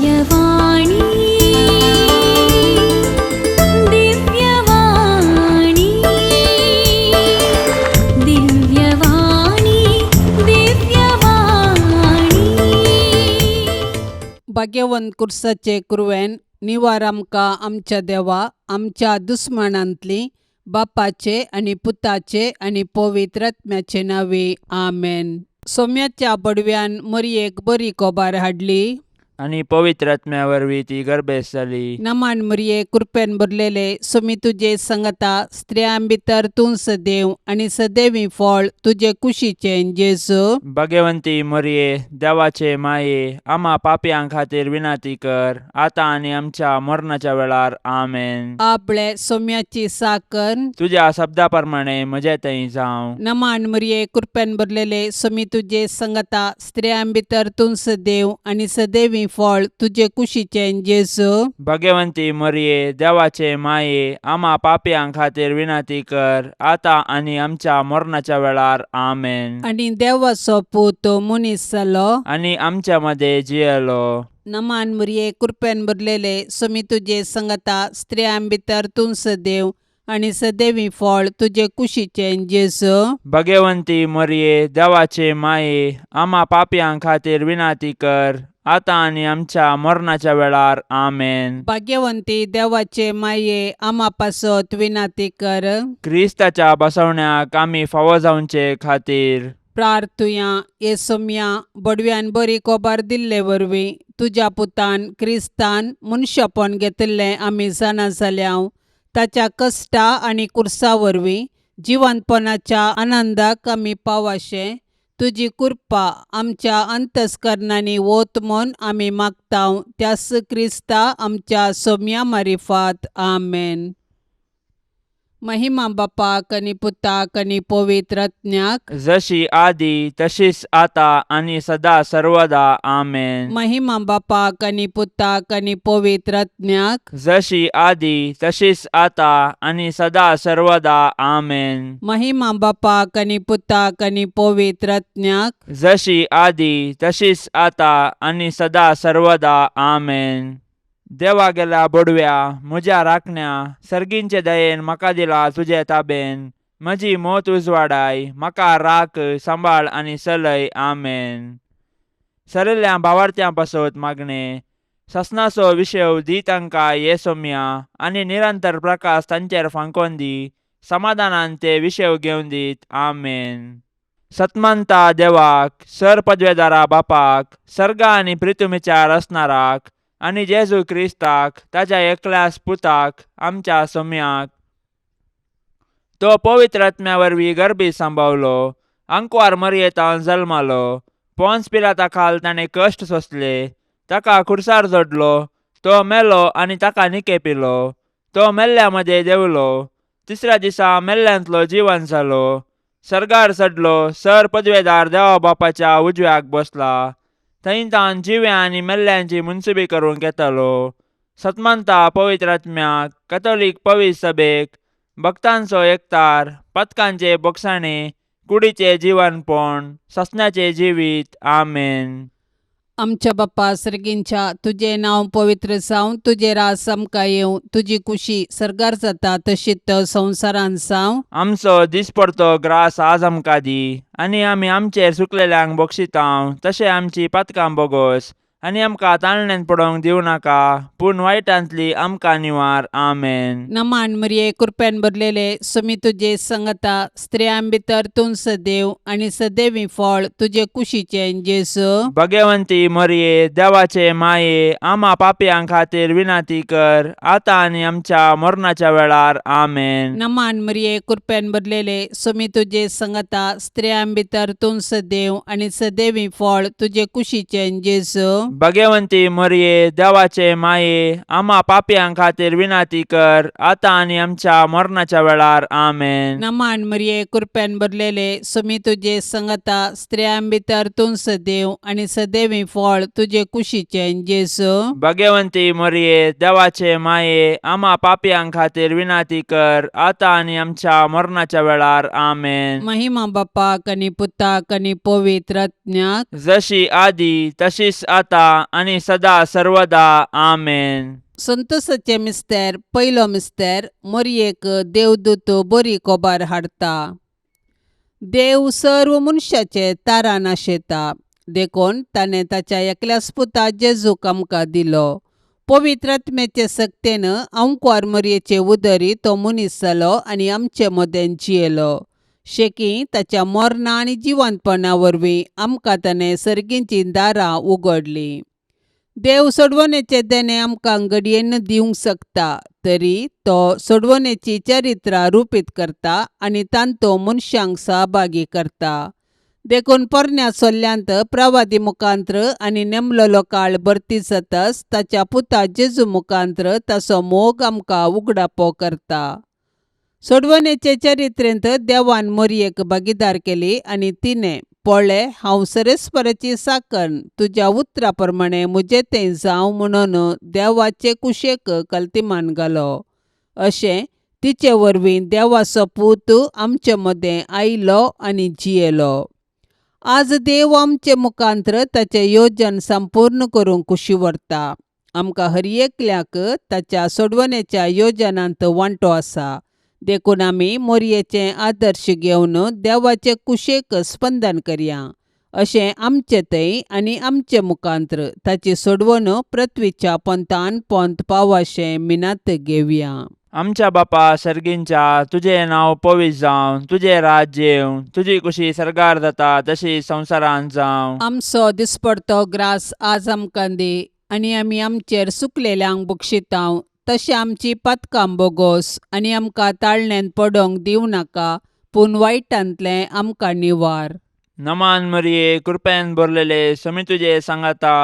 दिव्यवाणी, दिव्यवाणी, दिव्यवाणी, दिव्यवाणी. भाग्यवंत कुर्साचे कुरवेन निवार आमकां आमच्या देवा आमच्या दुस्मानांतली बापाचे आनी पुताचे आनी पवित्र आत्म्याचे नांवे आमेन. सोम्याच्या बडव्यान मरयेक बरी कोबार हाडली आनी पवित्र आत्म्या वरवीं ती गर्भेस्त जाली. नमान मरये, कृपेन भरलेले, सोमी तुजे संगता, स्त्रियां भितर तूं सदैव आनी सदैवी फळ तुजे कुशीचें जेजू. भगवंती मरये, देवाचे माये, आमा पापयां खातीर विनंती कर, आतां आनी आमच्या मरणाच्या वेळार. आमेन. आपले सोम्याची साकर. तुज्या शब्दा प्रमाणे म्हजे थंय जावं. नमान मरये, कृपेन भरलेले, सोमी तुजे संगता, स्त्रियां भितर तूं सदैव आनी सदैवी फळ तुजे कुशीचें जेजू. भगवंती मरये, देवाचे माये, आमा पापयां खातीर विनंती कर, आतां आनी आमच्या मरणाच्या वेळार. आमेन. आनी देवाचो पूत मनीस जालो आनी आमच्या मदें जियेलो. नमान मरये, कृपेन भरलेले, सोमी तुजे संगता, स्त्रियां भितर तूं सदैव आनी सदैवी फळ तुजे कुशीचें जेजू. भगवंती मरये, देवाचे माये, आमा पापयां खातीर विनंती कर, आतां आनी आमच्या मरणाच्या वेळार. आमेन. भाग्यवंती देवाचे माये, आमा पासत विनंती कर. क्रिस्ताच्या बसवण्याक आमी फावो जावचे खातीर प्रार्थुया. हे सोम्या, बडव्यान बरी कोबार दिल्ले वरवीं तुज्या पुतान क्रिस्तान मनशापण घेतिल्लें आमी जाणा जाल्या. ताच्या कश्टा आनी कुर्सा वरवीं जिवंतपणाच्या आनंदाक आमी पावाशें तुजी कृपा आमच्या अंतस्करणांनी वत म्हूण आमी मागता, त्यास क्रिस्ता आमच्या सोम्या मारिफात. आमेन. महिमा बापाक आनी पुताक आनी पवित्र आत्म्याक. जशी आदी तशीच आता आनी सदा सर्वदा. आमेन. महिमा बापाक आनी पुताक आनी पवित्र आत्म्याक. जशी आदी तशीच आता आनी सदा सर्वदा. आमेन. महिमा बापाक आनी पुताक आनी पवित्र आत्म्याक. जशी आदी तशीच आता आनी सदा सर्वदा. आमेन. देवा गेल्या बोडव्या, म्हज्या राखण्या, सर्गींचे दयेन म्हाका दिला तुजे ताबेन. म्हजी मोत उजवाडाय, म्हाका राख, सांबाळ आनी चलय. आमेन. सरिल्ल्या भावार्थ्यां पासत मागणें. ससनाचो विशेव दी तांकां ये सोम्या आनी निरंतर प्रकाश तांचेर फांकोन दी. समाधानान ते विशेव घेवन दीत. आमेन. सतमंता देवाक, सर पदवेदारा बापाक, सर्गा आनी प्रितुमीच्या रचणाराक आनी जेजू क्रिस्ताक ताच्या एकल्याच पुताक, आमच्या सोम्याक, तो पवित्र आत्म्या वरवीं गर्भी सांबावलो, आंकवार मरयेतान जल्मालो, पोन्स पिलाता खाल ताणें कश्ट सोंसले, ताका खुर्सार जोडलो, तो मेलो आनी ताका निकेपिलो, तो मेल्ल्या मदें देंवलो, तिसऱ्या दिसा मेल्ल्यांतलो जिवन जालो, सर्गार चडलो, सर पदवेदार देवा बापाच्या उजव्याक बसला, थंय तावन जिव्या आनी मेल्ल्यांची मुनसुबी करूंक येतालो. सतमंता पवित्र आत्म्याक, कथोलीक पवित्र सभेक, भक्तांचो एकतार, पथकांचे बोगसाणे, कुडीचे जिवनपण, ससण्याचे जिवीत. आमेन. आमच्या बाप्पा सर्गींच्या, तुजें नांव पवित्र जावं, तुजें राज आमकां येवं, तुजी कुशी सर्गार जाता तशीच संवसारांत जावं. आमचो दिसपडतो ग्रास आज आमकां दी आनी आमी आमचेर चुकलेल्यांक बक्षितांव तशें आमची पातकां बोगोस आनी आमकां ताळण्यांत पडोवंक दिवं नाका, पूण वायटांतली आमकां निवार. आमेन. नमान मरिये, कृपेन भरलेले, सुमी तुजे संगता, स्त्रियां भितर तूं सदैव आनी सदैवी फळ तुजे कुशीचें जेजू. भगवंती मरिये, देवाचे माये, आमा पापयां खातीर विनंती कर, आतां आनी आमच्या मरणाच्या वेळार. आमेन. नमान मरिये, कृपेन भरलेले, सुमी तुजे संगता, स्त्रियां भितर तूं सदैव आनी सदैवी फळ तुजे कुशीचें जेजू. भगवंती मरिये, देवाचे माये, आमा पापयां खातीर विनंती कर, आतां आनी आमच्या मरणाच्या वेळार. आमेन. नमान मरिये, कृपेन भरलेले, सुमी तुजे संगता, स्त्रियां भितर तूं सदैव आनी सदैवी फळ तुजे कुशीचें जेजू. भगवंती मरिये, देवाचे माये, आमा पापयां खातीर विनंती कर, आतां आनी आमच्या मरणाच्या वेळार. आमेन. महिमा बापाक आनी पुताक आनी पवित्र आत्म्याक. जशी आदी तशीच आता आतां आनी सदा सर्वदा आमेन. संतोसाचें मिस्तेर. पयलो मिस्तेर. मोरयेक देवदूत बरी कोबार हाडटा. देव सर्व मनशाचे तारान आशेता, देखून ताणें ताच्या एकल्याच पुता जेजूक आमकां दिलो. पवित्र आत्म्याचे सक्तेन अंकवार मोरयेचे उदरी तो मनीस जालो आनी आमचे मदें जियेलो. शेकी ताच्या मरणा आनी जिवंतपणा वरवीं आमकां ताणें सर्गीचीं दारां उगडलीं. देव सोडवणेचें देणें आमकां घडयेन दिवंक शकता, तरी तो सोडवणेची चरित्रां रुपीत करता आनी तांतो मनशांक सहभागी करता. देखून पोरण्या सोल्ल्यांत प्रवादी मुखांत्र आनी नेमलेलो काळ भरती जातच ताच्या पुता जेजू मुखांत्र ताचो मोग आमकां उगडापो करता. सोडवणेचे चरित्रेंत देवान मोरयेक भागीदार केली आनी तिणें पळय, हांव सरेस्पराची साकन, तुज्या उतरा प्रमाणें म्हजें तें जावं म्हणून देवाचे कुशेक कल्तिमान घालो. अशें तिचे वरवीं देवाचो पूत आमचे मदें आयलो आनी जियेलो. आज देव आमचे मुखांत्र ताचें योजन संपूर्ण करूंक कुशी व्हरता. आमकां हर एकल्याक ताच्या सोडवणेच्या योजनांत वांटो आसा, देखून आमी मोरयेचें आदर्श घेवन देवाचे कुशेक स्पंदन करया. अशें आमचे थंय आनी आमचे मुखांत्र ताची सोडवण पृथ्वीच्या पोंतान पोंत पावाशें मिनात घेवया. आमच्या बापा सर्गींच्या, तुजें नांव पवित्र जावं, तुजें राज्य येवं, तुजी कुशी सर्गार जाता तशी संवसारांत जावं. आमचो दिसपडतो ग्रास आज आमकां दी आनी आमी आमचेर सुकलेल्यांक बक्षितांव तशें आमची पातकां बोगोस आनी आमकां ताळण्यांत पडोंक दिवं नाका, पूण वायटांतलें आमकां निवार. नमान मरिये, कृपेन भरलेले, समी तुजे सांगाता,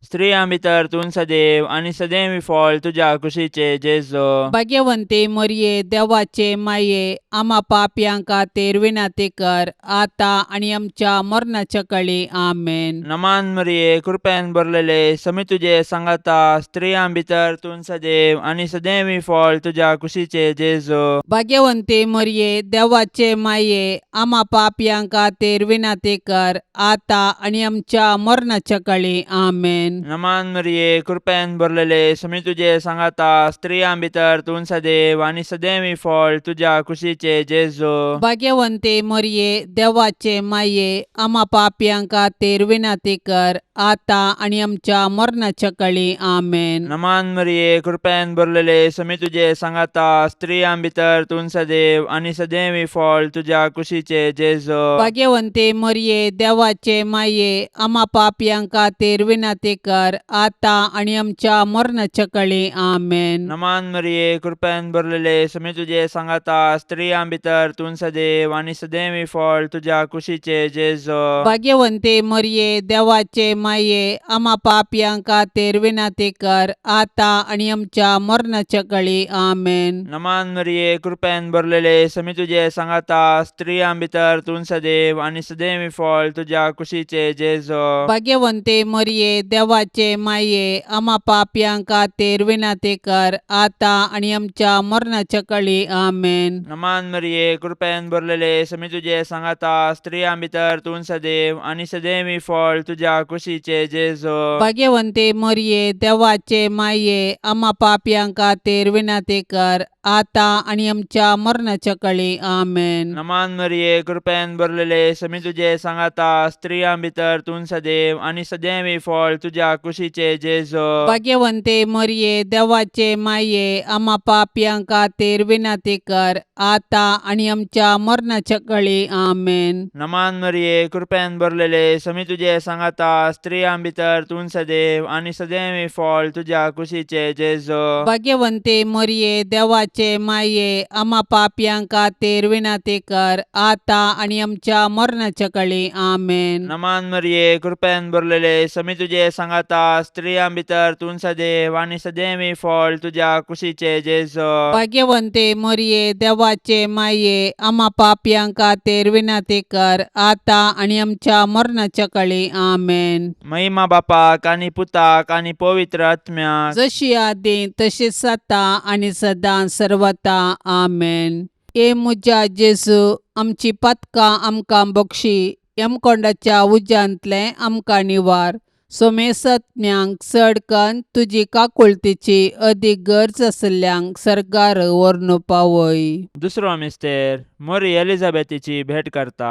स्त्रियां भितर तूं सदैव आनी सदैव फळ तुज्या कुशीचे जेजो. भाग्यवंती मोरये, देवाचे माये, आमा पापयां खातीर विनंती कर, आतां आनी आमच्या मरणाच्या कळी. आमेन. नमान मरिये, कृपेन भरलेले, समी तुजे सांगाता, स्त्रियां भितर तूं सदैव आनी सदैव फळ तुज्या कुशीचे जेजो. भाग्यवंती मोरये, देवाचे माये, आमा पापयां खातीर विनंती कर, आतां आनी आमच्या मरणाच्या कळी. आमेन. नमान मरिये, कृपेन भरलेले, समी तुजे सांगाता, स्त्रियां भितर तूं सदैव आनी सदैव फळ तुज्या कुशीचे जेजो. भाग्यवंती मोरये, देवाचे माये, आमा पापयां खातीर विनंती कर, आतां आनी आमच्या मरणाच्या कळी. आमेन. नमान मरिये, कृपेन भरलेले, समी तुजे सांगाता, स्त्रियां भितर तूं सदैव आनी सदैव फळ तुज्या कुशीचे जेजो. भाग्यवंती मोरये, देवाचे माये, आमा पापयां खातीर विनंती कर, आतां आनी आमच्या मरणाच्या कळी. आमेन. नमान मरिये, कृपेन भरलेले, समी तुजे सांगाता, स्त्रियां भितर तूं सदैव आनी सदैव फळ तुज्या कुशीचे जेजो. भाग्यवंती मोरये, देवाचे माये, आमा पापयां खातीर विनंती कर, आतां आनी आमच्या मरणाच्या कळी. आमेन. नमान मरिये, कृपेन भरलेले, समी तुजे सांगाता, स्त्रियां भितर तूं सदैव आनी सदैव फळ तुज्या कुशीचे जेजो. भाग्यवंती मोरये, देवाचे माये, आमा पापयां खातीर विनंती कर, आतां आनी आमच्या मरणाच्या कळी. आमेन. नमान मरिये, कृपेन भरलेले, समी तुजे सांगाता, स्त्रियां भितर तूं सदैव आनी सदैव फळ तुज्या कुशीचे जेजो. भाग्यवंती मोरये, देवाचे माये, आमा पापयां खातीर विनंती कर, आतां आनी आमच्या मरणाच्या कळी. आमेन. नमान मरिये, कृपेन भरलेले, समी तुजे सांगाता, स्त्रियां भितर तूं सदैव आनी सदैव फळ तुज्या कुशीचे जेजो. भाग्यवंती मोरये, देवाचे माये, आमा पापयां खातीर विनंती कर, आतां आनी आमच्या मरणाच्या कळी. आमेन. नमान मरिये, कृपेन भरलेले, समी तुजे सांगाता, स्त्रियां भितर तूं सदैव आनी सदैव फळ तुज्या कुशीचे जेजो. भाग्यवंती मोरये, देवाचे माये, आमा पापयां खातीर विनंती कर, आतां आनी आमच्या मरणाच्या कळी. आमेन. नमान मरिये, कृपेन भरलेले, समी तुजे सांगाता, स्त्रियां भितर तूं सदैव आनी सदैव फळ तुज्या कुशीचे जेजो. भाग्यवंती मोरये, देवाचे माये, आमा पापयां खातीर विनंती कर, आतां आनी आमच्या मरणाच्या कळी. आमेन. महिमा बापाक आनी पुताक आनी पवित्र आत्म्याक, जशी आदी तशीच आतां आनी सदां सर्वता. आमेन. ए म्हज्या जेजू, आमची पातकां आमकां बक्षी, यमकोंडाच्या उज्यांतलें आमकां निवार, सोमेसत्म्यांक चड कन्न तुजी काकुळतीची अदीक गरज आशिल्ल्यांक सर्गार व्हरून पावय. दुसरो मिस्तेर मोरी एलिझाबेथीची भेट करता.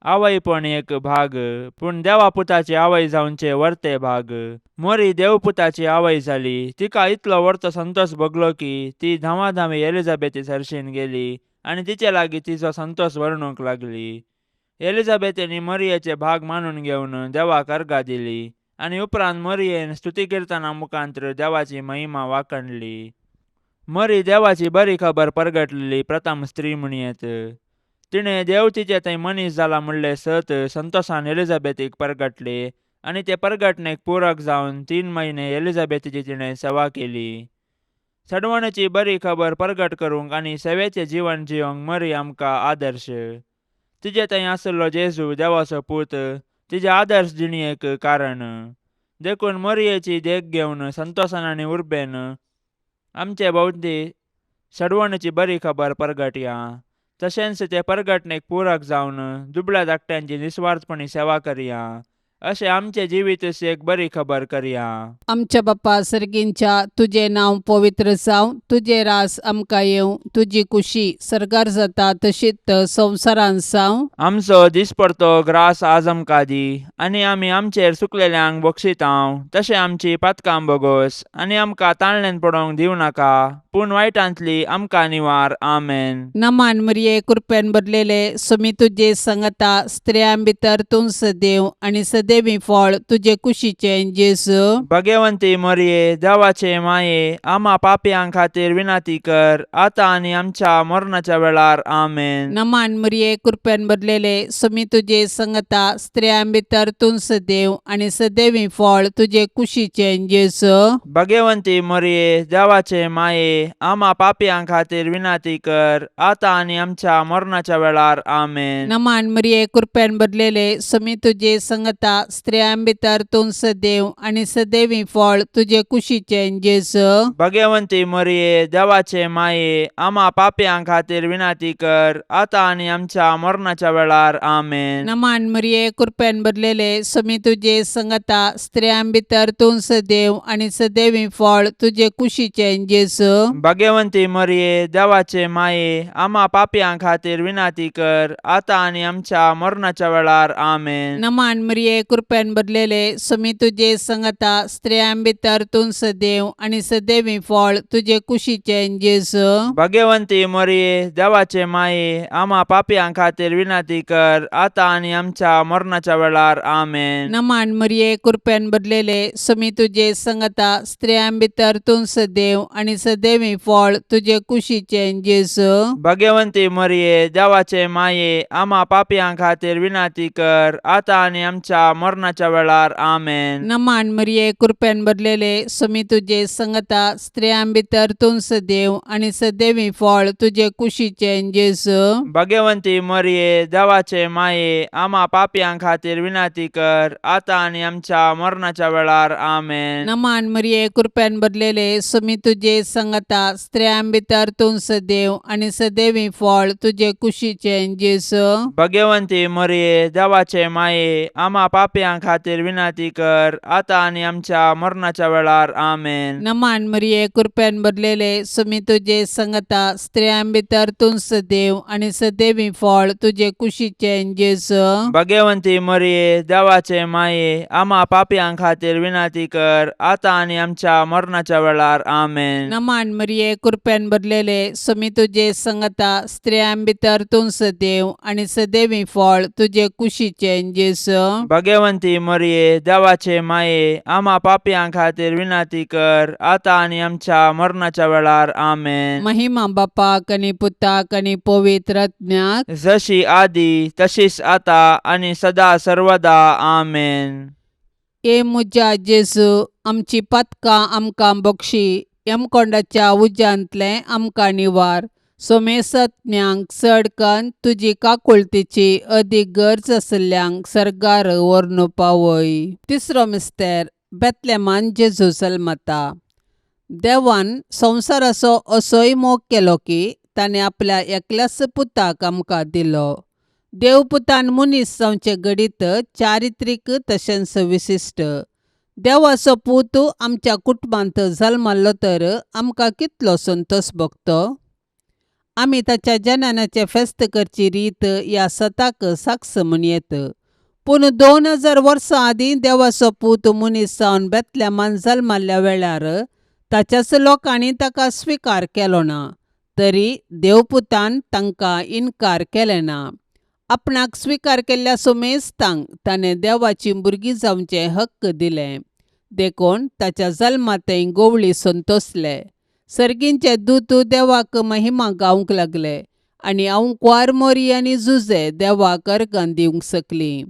आवयपण एक भाग, पूण देवा पुताची आवय जावचे वर्ते भाग. मोरी देवपुताची आवय जाली. तिका इतलो वर्तो संतोष भोगलो की ती धांवाधांवी एलिझाबेथी सरशीन गेली आनी तिचे लागीं तिचो संतोष वर्णूंक लागली. एलिझाबेथीन मरियेचे भाग मानून घेवन देवाक अर्गां दिली आनी उपरांत मरियेन स्तुती किर्तना मुखांत्र देवाची महिमा वाखणली. मरी देवाची बरी खबर परगटलेली प्रथम स्त्री म्हणयेत. तिणें देव तिचे थंय मनीस जाला म्हणलें सत संतोषान एलिझाबेथीक परगटले आनी ते परगटणेक पूरक जावन 3 म्हयने एलिझाबेथीची तिणें सेवा केली. सडवणेची बरी खबर परगट करूंक आनी सेवेचें जिवन जियोंक मरी आमकां आदर्श. तिजे थंय आशिल्लो जेजू देवाचो पूत तिजे आदर्श जिणेक कारण. देखून मरियेची देख घेवन संतोषान आनी उर्बेन आमचे भोंवती सडवणेची बरी खबर परगटया. तशेंच ते परगटणेक पूरक जावन दुबळ्या धाकट्यांची निस्वार्थपणी सेवा करया. अशें आमचें जिवीत एक बरी खबर करया. आमच्या बापा सर्गींच्या, तुजें नांव पवित्र जावं, तुजें रास आमकां येवं, तुजी कुशी सर्गार जाता तशीच संवसारांत जावं. आमचो दिसपडतो ग्रास आज आमकां दी आनी आमी आमचेर चुकलेल्यांक बक्षितांव तशें आमची पातकां बोगोस आनी आमकां ताळण्यान पडोवंक दिवं नाका, पूण वायटांतली आमकां निवार. आमेन. नमान मरिये, कृपेन भरलेले, सुमी तुजे संगता, स्त्रियां भितर तूं सदैव आनी सदैवी फळ तुजे कुशीचें जेजू. भगवंती मरिये, देवाचे माये, आमा पापयां खातीर विनंती कर, आतां आनी आमच्या मरणाच्या वेळार. आमेन. नमान मरिये, कृपेन भरलेले, सुमी तुजे संगता, स्त्रियां भितर तूं सदैव आनी सदैवी फळ तुजे कुशीचें जेजू. भगवंती मरिये, देवाचे माये, आमा पापयां खातीर विनंती कर, आतां आनी आमच्या मरणाच्या वेळार. आमेन. नमान मरिये, कृपेन भरलेले, सुमी तुजे संगता, स्त्रियां भितर तूं सदैव आनी सदैवी फळ तुजे कुशीचें जेजू. भगवंती मरिये, देवाचे माये, आमा पापयां खातीर विनंती कर, आतां आनी आमच्या मरणाच्या वेळार. आमेन. नमान मरिये, कृपेन भरलेले, सुमी तुजे संगता, स्त्रियां भितर तूं सदैव आनी सदैवी फळ तुजे कुशीचें जेजू. भगवंती मरिये, देवाचे माये, आमा पापयां खातीर विनंती कर, आतां आनी आमच्या मरणाच्या वेळार. आमेन. नमान मरिये, कृपेन भरलेले, सुमी तुजे संगता, स्त्रियां भितर तूं सदैव आनी सदैवी फळ तुजे कुशीचें जेजू. भगवंती मरिये, देवाचे माये, आमा पापयां खातीर विनंती कर, आतां आनी आमच्या मरणाच्या वेळार. आमेन. नमान मरिये, कृपेन भरलेले, सुमी तुजे संगता, स्त्रियां भितर तूं सदैव आनी सदैवी फळ तुजे कुशीचें जेजू. भगवंती मरिये, देवाचे माये, आमा पापयां खातीर विनंती कर, आतां आनी आमच्या मरणाच्या वेळार. आमेन. नमान मरिये, कृपेन भरलेले, सुमी तुजे संगता, स्त्रियां भितर तूं सदैव आनी सदैवी फळ तुजे कुशीचें जेजू. भगवंती मरिये, देवाचे माये, आमा पापयां खातीर विनंती कर, आतां आनी आमच्या मरणाच्या वेळार. आमेन. नमान मरिये, कृपेन भरलेले, सुमी तुजे संगता, स्त्रियां भितर तूं सदैव आनी सदैवी फळ तुजे कुशीचें जेजू. भगवंती मरिये, देवाचे माये, आमा पापयां खातीर विनंती कर, आतां आनी आमच्या मरणाच्या वेळार. आमेन. नमान मरिये, कृपेन भरलेले, सुमी तुजे संगता, स्त्रियां भितर तूं सदैव आनी सदैवी फळ तुजे कुशीचें जेजू. भगवंती मरिये, देवाचे माये, आमा पापयां खातीर विनंती कर, आतां आनी आमच्या मरणाच्या वेळार. आमेन. नमान मरिये, कृपेन भरलेले, सुमी तुजे संगता, स्त्रियां भितर तूं सदैव आनी सदैवी फळ तुजे कुशीचें जेजू. भगवंती मरिये, देवाचे माये, आमा पापयां खातीर विनंती कर, आतां आनी आमच्या मरणाच्या वेळार. आमेन. महिमा बापाक आनी पुताक आनी पवित्र आत्म्याक, जशी आदी तशीच आता आनी सदा सर्वदा. आमेन. ए म्हज्या जेजू, आमची पातकां आमकां बक्षी, यमकोंडाच्या उज्यांतलें आमकां निवार, सोमेसत्म्यांक चड कन्न तुजी काकुळतीची अदीक गरज आशिल्ल्यांक सर्गार व्हरून पावय. तिसरो मिस्तेर, बेतलेमान जेजू जल्मता. देवान संवसाराचो असोय मोग केलो की ताणें आपल्या एकल्याच पुताक आमकां दिलो. देवपुतान मनीस जावचें घडीत चारित्रीक तशेंच विशिश्ट. देवाचो पूत आमच्या कुटुंबांत जल्मल्लो तर आमकां कितलो संतोश भोगतो. आमी ताच्या जननाचें फेस्त करची रीत ह्या सताक साक्ष म्हूण येत. पूण 2000 वर्सां आदीं देवाचो पूत मनीस जावन बेतलेमान जल्मल्ल्या वेळार ताच्याच लोकांनी ताका स्विकार केलो ना, तरी देवपुतान तांकां इनकार केलें ना. आपणाक स्विकार केल्ल्या सुमेस्तांक ताणें देवाचीं भुरगीं जावचें हक्क दिलें. देखून ताच्या जल्मांतय गोवळी संतोसले. सर्गींचे दूत देवाक महिमा गावंक लागले आनी आंवकुवार मोरी आनी जुजे देवाक अर्गां दिवंक शकलीं.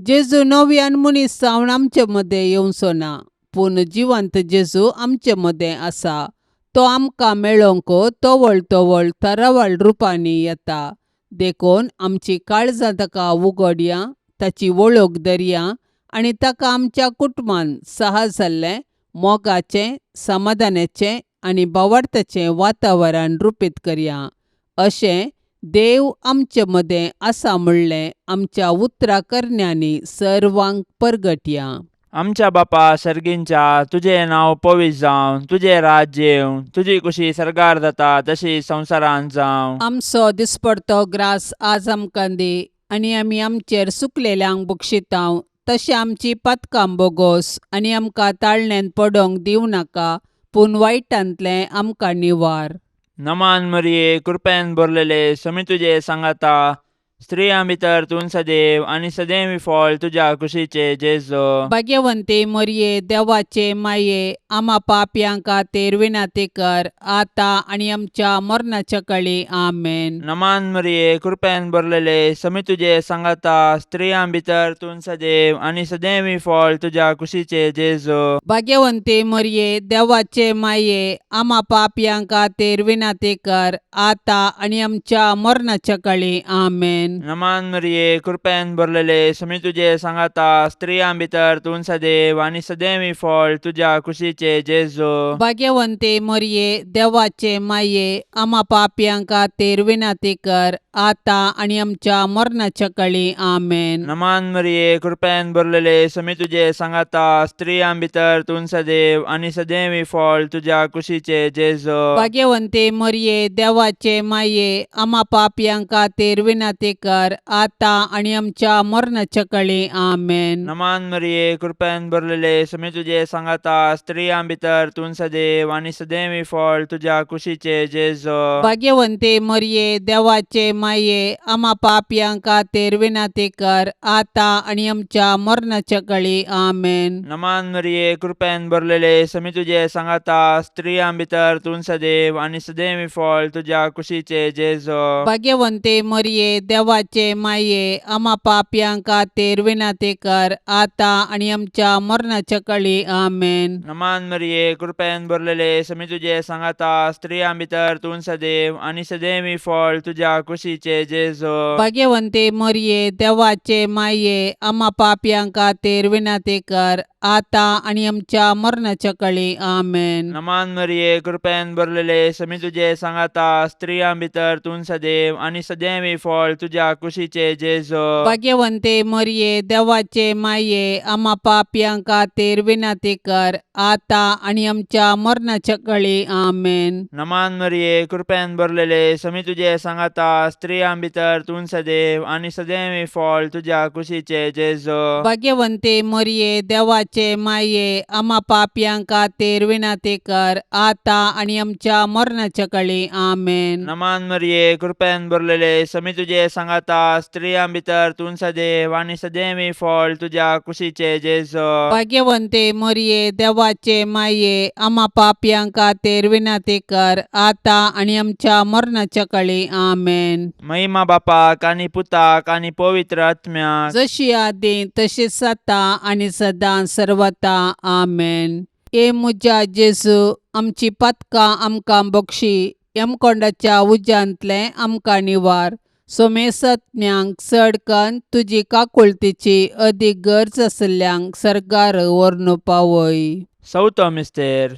जेजू नव्यान मनीस जावन आमचे मदें येवचो ना, पूण जिवंत जेजू आमचे मदें आसा. तो आमकां मेळोवंक तवळ तवळ तरावळ रुपांनी येता. देखून आमची काळजां ताका उगडया, ताची वळख धरया आनी ताका आमच्या कुटुंबान सहज जाल्लें मोगाचें, समाधानाचें आनी भावार्थाचें वातावरण रुपीत करया. अशें देव आमचे मदें आसा म्हणलें आमच्या उतरा करण्यांनी सर्वांक परगटया. आमच्या बापा सर्गींच्या, तुजें नांव पवित्र जावं, तुजें राज्य येवं, तुजी कुशी सर्गार जाता तशी संवसारांत जावं. आमचो दिसपडतो ग्रास आज आमकां दी आनी आमी आमचेर सुकलेल्यांक बक्षितांव तशें आमची पातकां बोगोस आनी आमकां ताळण्यांत पडोंक दिवं नाका, पूण वायटांतलें आमकां निवार. नमान मरिये, कृपेन भरलेले, समी तुजे सांगाता, स्त्रियां भितर तूं सदैव आनी सदैव फळ तुज्या कुशीचे जेजो. भाग्यवंती मरिये, देवाचे माये, आमा पापयां खातीर विनंती कर आतां आनी आमच्या मरणाच्या कळी. आमेन. नमान मरिये, कृपेन भरलेले, समी तुजे सांगाता, स्त्रियां भितर तूं सदैव आनी सदैव फळ तुज्या कुशीचे जेजो. भाग्यवंती मरिये, देवाचे माये, आमा पापयां खातीर विनंती कर आतां आनी आमच्या मरणाच्या कळी. आमेन. नमान मरिये, कृपेन भरलेले, समी तुजे सांगाता, स्त्रियां भितर तूं सदैव आनी सदैव फळ तुज्या कुशीचे जेजो. भाग्यवंती मरिये, देवाचे माये, आमा पापयां खातीर विनंती कर आतां आनी आमच्या मरणाच्या कळी. आमेन. नमान मरिये, कृपेन भरलेले, समी तुजे सांगाता, स्त्रियां भितर तूं सदैव आनी सदैव फळ तुज्या कुशीचे जेजो. भाग्यवंती मरिये, देवाचे माये, आमा पापयां खातीर विनंती कर आतां आनी आमच्या मरणाच्या कळी. आमेन. नमान मरिये, कृपेन भरलेले, समी तुजे सांगाता, स्त्रियां भितर तूं सदैव आनी सदैव फळ तुज्या कुशीचे जेजो. भाग्यवंती मरिये, देवाचे माये, आमा पापयां खातीर विनंती कर आतां आनी आमच्या मरणाच्या कळी. आमेन. नमान मरिये, कृपेन भरलेले, समी तुजे सांगाता, स्त्रियां भितर तूं सदैव आनी सदैव फळ तुज्या कुशीचे जेजो. भाग्यवंती मरिये, देवाचे माये, आमा पापयां खातीर विनंती कर आतां आनी आमच्या मरणाच्या कळी. आमेन. नमान मरिये, कृपेन भरलेले, समी तुजे सांगाता, स्त्रियां भितर तूं सदैव आनी सदैव फळ तुज्या कुशीचे जेजो. भाग्यवंती मरिये, देवाचे माये, आमा पापयां खातीर विनंती कर आतां आनी आमच्या मरणाच्या कळी. आमेन. नमान मरिये, कृपेन भरलेले, समी तुजे सांगाता, स्त्रियां भितर तूं सदैव आनी सदैव फळ तुज्या कुशीचे जेजो. भाग्यवंती मरिये, देवाचे माये, आमा पापयां खातीर विनंती कर आतां आनी आमच्या मरणाच्या कळी. आमेन. नमान मरिये, कृपेन भरलेले, समी तुजे सांगाता, स्त्रियां भितर तूं सदैव आनी सदैव फळ तुज्या कुशीचे जेजो. भाग्यवंती मरिये, देवाचे माये, आमा पापयां खातीर विनंती कर आतां आनी आमच्या मरणाच्या कळी. आमेन. नमान मरिये, कृपेन भरलेले, समी तुजे सांगाता, स्त्रियां भितर तूं सदैव आनी सदैव फळ तुज्या कुशीचे जेजो. भाग्यवंती मरिये, देवाचे माये, आमा पापयां खातीर विनंती कर आतां आनी आमच्या मरणाच्या कळी. आमेन. महिमा बापाक आनी पुताक आनी पवित्र आत्म्याक, जशी आदीं तशीच आतां आनी सदां सर्वता. आमेन. हे म्हज्या जेजू, आमची पातकां आमकां बक्षी, यमकोंडाच्या उज्यांतलें आमकां निवार, सोमेसत्म्यांक चड कन्न तुजी काकुळतीची अदीक गरज आशिल्ल्यांक सर्गार व्हरून पावय. चवथो मिस्तेर.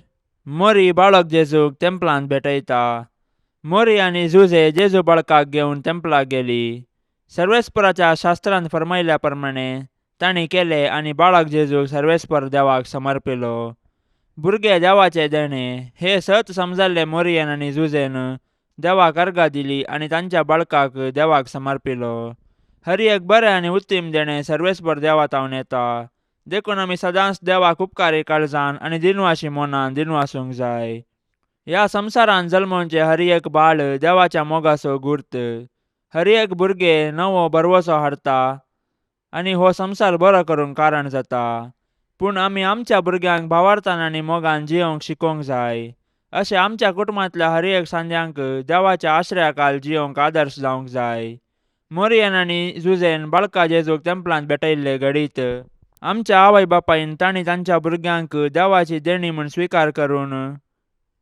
मोरी बाळक जेजूक तेंपलांत भेटयता. मोरी आनी जुजे जेजू बाळकाक घेवन तेंपलाक गेली. सर्वेस्पराच्या शास्त्रान फरमायल्या प्रमाणे तांणी केलें आनी बाळक जेजूक सर्वेस्पर देवाक समर्पिलो. भुरगे देवाचें देणें हें सत समजल्ले मोरयेन आनी जुजेन देवाक अर्गां दिली आनी तांच्या बाळकाक देवाक समर्पिलो. हर एक बरें आनी उत्तीम देणें सर्वेस्पर देवा तावन येता, देखून आमी सदांच देवाक उपकारी काळजान आनी दिनवाशी मनान दिनवासूंक जाय. ह्या संवसारांत जल्मोवचें हर एक बाळ देवाच्या मोगाचो गुर्त. हर एक भुरगें नवो भरवसो हाडटा आनी हो संवसार बरो करूंक कारण जाता. पूण आमी आमच्या भुरग्यांक भावार्थान आनी मोगान जियोवंक शिकोवंक जाय. अशें आमच्या कुटुंबांतल्या हर एक सांद्यांक देवाच्या आश्रयाखाल जियोवंक आदर्श जावंक जाय. मोरयेन आनी जुजेन बाळका जेजूक तेंपलांत भेटयल्ले घडीत आमच्या आवय बापायन तांणी तांच्या भुरग्यांक देवाची देणी म्हूण स्विकार करून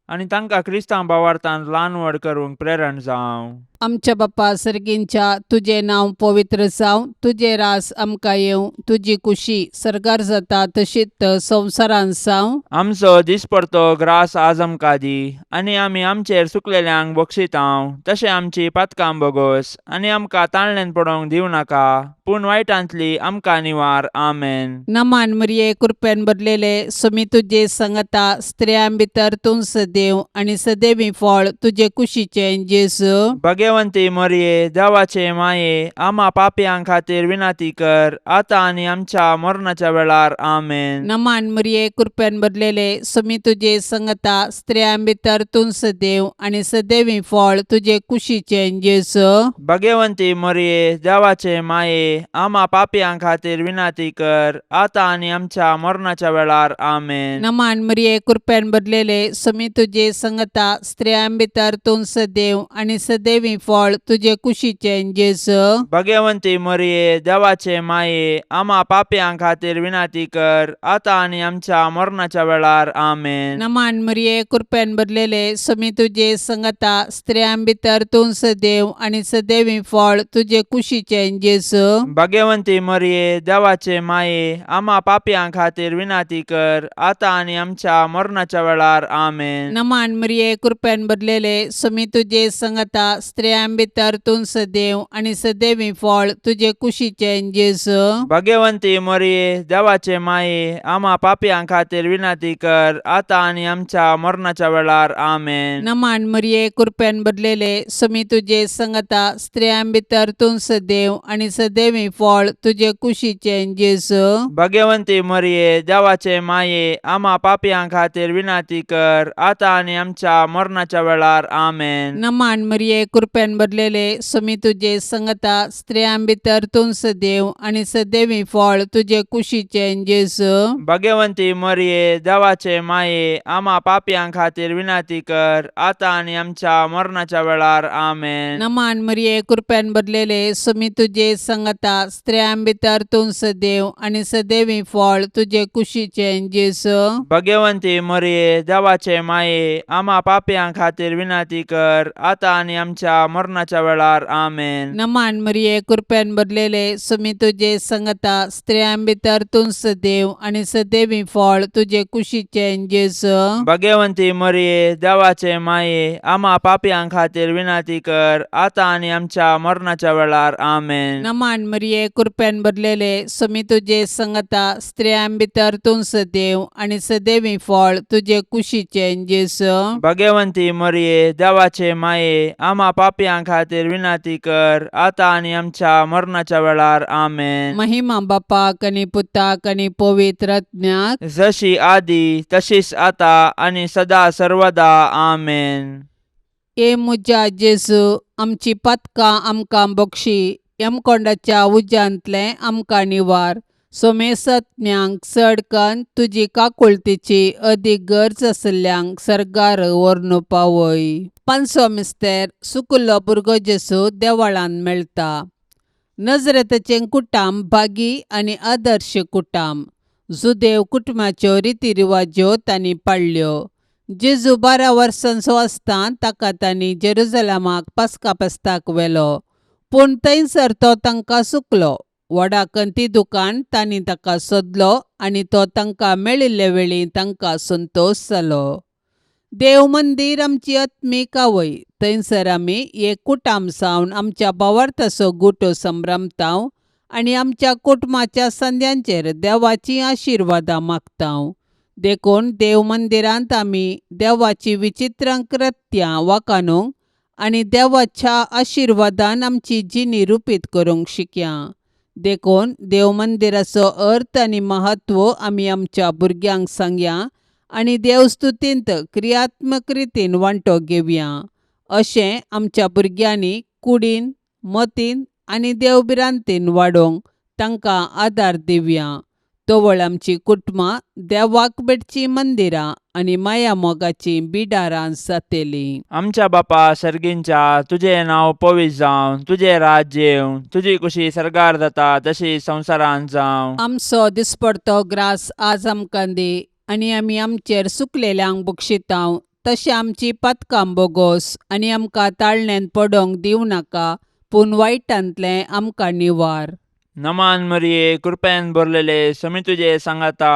आनी तांकां क्रिस्तांव भावार्थान ल्हान व्हड करूंक प्रेरण जावं. आमच्या बापा सर्गींच्या, तुजें नांव पवित्र जावं, तुजें रास आमकां येवं, तुजी कुशी सर्गार जाता तशीच संवसारांत जावं. आमचो दिसपडतो ग्रास आज आमकां दी आनी आमी आमचेर चुकलेल्यांक बक्षितांव तशें आमची पातकां बोगोस आनी आमकां ताळण्यान पडोवंक दिवं नाका, पूण वायटांतली आमकां निवार. आमेन. नमान मरिये, कृपेन भरलेले, सुमी तुजे संगता, स्त्रियां भितर तूं सदैव आनी सदैवी फळ तुजे कुशीचें जेजू. भगवंती मोरये, देवाचे माये, आमा पापयां खातीर विनंती कर, आतां आनी आमच्या मरणाच्या वेळार. आमेन. नमान मरिये, कृपेन भरलेले, सुमी तुजे संगता, स्त्रियां भितर तूं सदैव आनी सदैवी फळ तुजे कुशीचें जेजू. भगवंती मोरये, देवाचे माये, आमा पापयां खातीर विनंती कर, आतां आनी आमच्या मरणाच्या वेळार. आमेन. नमान मरिये, कृपेन भरलेले, सुमी तुजे संगता, स्त्रियां भितर तूं सदैव आनी सदैवी फळ तुजे कुशीचें जेजू. भगवंती मोरये, देवाचे माये, आमा पापयां खातीर विनंती कर, आतां आनी आमच्या मरणाच्या वेळार. आमेन. नमान मरिये, कृपेन भरलेले, सुमी तुजे संगता, स्त्रियां भितर तूं सदैव आनी सदैवी फळ तुजे कुशीचें जेजू. भगवंती मोरये, देवाचे माये, आमा पापयां खातीर विनंती कर, आतां आनी आमच्या मरणाच्या वेळार. आमेन. नमान मरिये, कृपेन भरलेले, सुमी तुजे संगता, स्त्रियां भितर तूं सदैव आनी सदैवी फळ तुजे कुशीचें जेजू. भगवंती मोरये, देवाचे माये, आमा पापयां खातीर विनंती कर, आतां आनी आमच्या मरणाच्या वेळार. आमेन. नमान मरिये, कृपेन भरलेले, सुमी तुजे संगता, स्त्रियां भितर तूं सदैव आनी सदैवी फळ तुजे कुशीचें जेजू. भगवंती मोरये, देवाचे माये, आमा पापयां खातीर विनंती कर, आतां आनी आमच्या मरणाच्या वेळार. आमेन. नमान मरिये, कृपेन भरलेले, सुमी तुजे संगता, स्त्रियां भितर तूं सदैव आनी सदैवी फळ तुजे कुशीचें जेजू. भगवंती मोरये, देवाचे माये, आमा पापयां खातीर विनंती कर, आतां आनी आमच्या मरणाच्या वेळार. आमेन. नमान मरिये, कृपेन भरलेले, सुमी तुजे संगता, स्त्रियां भितर तूं सदैव आनी सदैवी फळ तुजे कुशीचें जेजू. भगवंती मोरये, देवाचे माये, आमा पापयां खातीर विनंती कर, आतां आनी आमच्या मरणाच्या वेळार. आमेन. नमान मरिये, कृपेन भरलेले, सुमी तुजे संगता, स्त्रियां भितर तूं सदैव आनी सदैवी फळ तुजे कुशीचें जेजू. भगवंती मोरये, देवाचे माये, आमा पापयां खातीर विनंती कर, आतां आनी आमच्या मरणाच्या वेळार. आमेन. नमान मरिये, कृपेन भरलेले, सुमी तुजे संगता, स्त्रियां भितर तूं सदैव आनी सदैवी फळ तुजे कुशीचें जेजू. भगवंती मोरये, देवाचे माये, आमा पापयां खातीर विनंती कर, आतां आनी आमच्या मरणाच्या वेळार. आमेन. महिमा बापाक आनी पुताक आनी पवित्र आत्म्याक. जशी आदी तशीच आता आनी सदा सर्वदा. आमेन. ए म्हज्या जेजू, आमची पातकां आमकां बक्षी, यमकोंडाच्या उज्यांतलें आमकां निवार, सोमेसत्म्यांक चड कन्न तुजी काकुळतीची अदीक गरज आशिल्ल्यांक सर्गार व्हरून पावय. पांचवो मिस्तेर, सुकुल्लो भुरगो जेजू देवळांत मेळटा. नजरेताचें कुटाम भागी आनी आदर्श कुटाम. जुदेव कुटुंबाच्यो रिती रिवाज्यो तांणी पाळ्ळ्यो. जेजू 12 वर्सांचो आसतना ताका तांणी जेरुजलमाक पास्का फेस्ताक व्हेलो, पूण थंयसर तो तांकां चुकलो. व्हडा कंती दुकान तांणी ताका सोदलो आनी तो तांकां मेळिल्ले वेळी तांकां संतोश जालो. देव मंदीर आमची आत्मीक आवय, थंयसर आमी एक कुटाम जावन आमच्या भावार्थाचो गुटो संभ्रमताव आनी आमच्या कुटुंबाच्या संद्यांचेर देवाचीं आशिर्वादां मागता. देखून देव मंदिरांत आमी देवाची विचित्र कृत्यां वाखाणूंक आनी देवाच्या आशिर्वादान आमची जिणी रुपीत करूंक शिकया. देखून देव मंदिराचो अर्थ आनी म्हत्व आमी आमच्या भुरग्यांक सांगया आनी देवस्तुतींत क्रियात्मक रितीन वांटो घेवया. अशें आमच्या भुरग्यांनी कुडीन, मतीन आनी देवभिरांतीन वाडोवंक तांकां आदार दिवया. तवळ आमची कुटुंबां देवाक भेटचीं मंदिरां आनी माया मोगाचीं बिडारां जातलीं. आमच्या बापा सर्गींच्या, तुजें नांव पवित्र जावं, तुजें राज्य येवं, तुजी कुशी सर्गार जाता तशी संवसारांत जावं. आमचो दिसपडतो ग्रास आज आमकां दी आनी आमी आमचेर सुकलेल्यांक बक्षितांव तशें आमची पातकां बोगोस आनी आमकां ताळण्यांत पडोवंक दिवं नाका, पूण वायटांतलें आमकां निवार. नमान मरिये, कृपेन भरलेले, समी तुजे सांगाता,